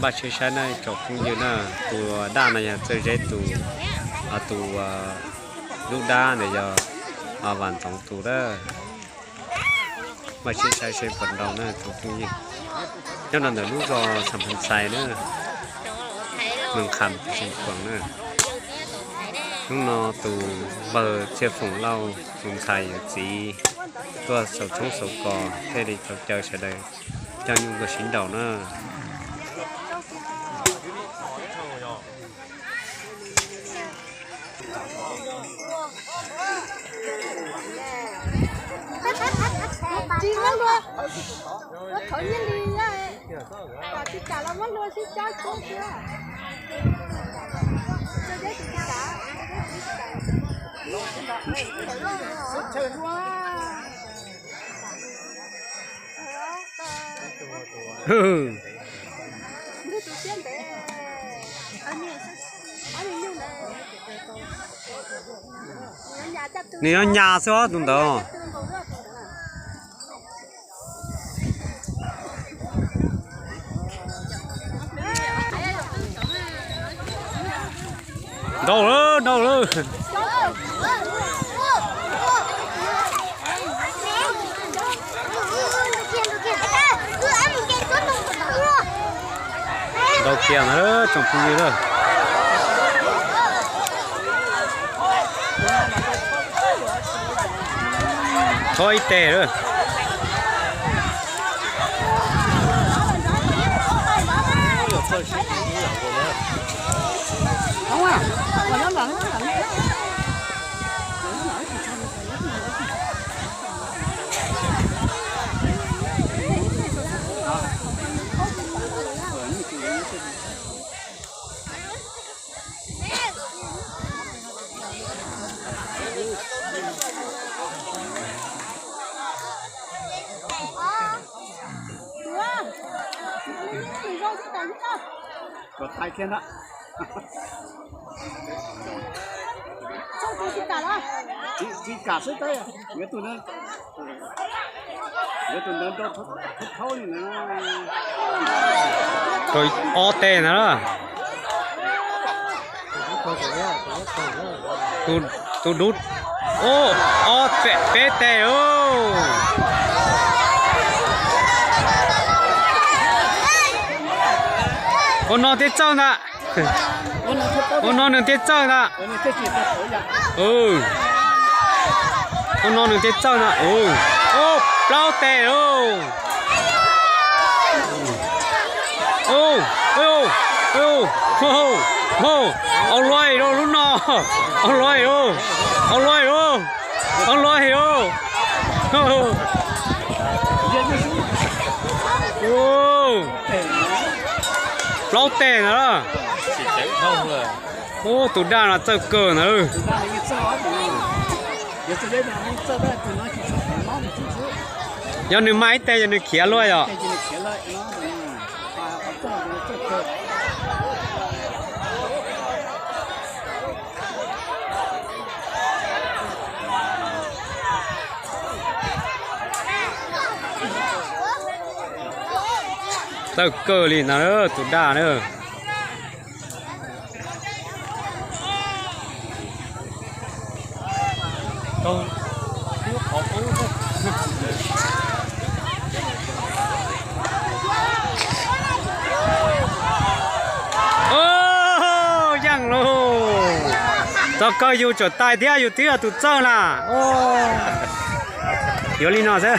Npaj siab saib na tsoom phooj ywg na, tus daj no yog Txawj Zeb tus, tus lub dab ntawd yog Vam Ntxoov tus na. Npaj siab saib seb puas nrau na tsoom phooj ywg. Nyob rau ntawm lub zos Xam Pha Xais na, Mees Kham Xeem Khuam na. Hnub no tus npawg Txhiaj Foom Lauj tus ntxhais yawm txiv tuaj xaus tshoob xaus kos thiaj li tau caw sawv daws coj nyuj tuaj sib nraus na. Nws yog nyas xwb os tus ntawd. Nrau lawm, nrau lawm. Nrau kiag na tsoom phooj ywg lawm. Thob ib teg lawm. Ob teg ntag. Tus dub, ob, peb teg lauj. Ua no thiaj txawj ntag. Ua no nws thiaj txawj ntag. Ua no nws thiaj txawj ntag. Plaub teg lauj. Au luaj lauj lub no. Au luaj lauj. Au luaj lauj. Au luaj lauj. Plaub teg ntag. Ub, tus daj no txawj kawg ntag. Yog nws mag ib teg yog nws khiav luaj yom. Txawj kawg li ntag tus daj na. Yeej lauj. Txog kawg yus tsuam tais thiab yus twb yog tus txawj na. Yuav li no xwb.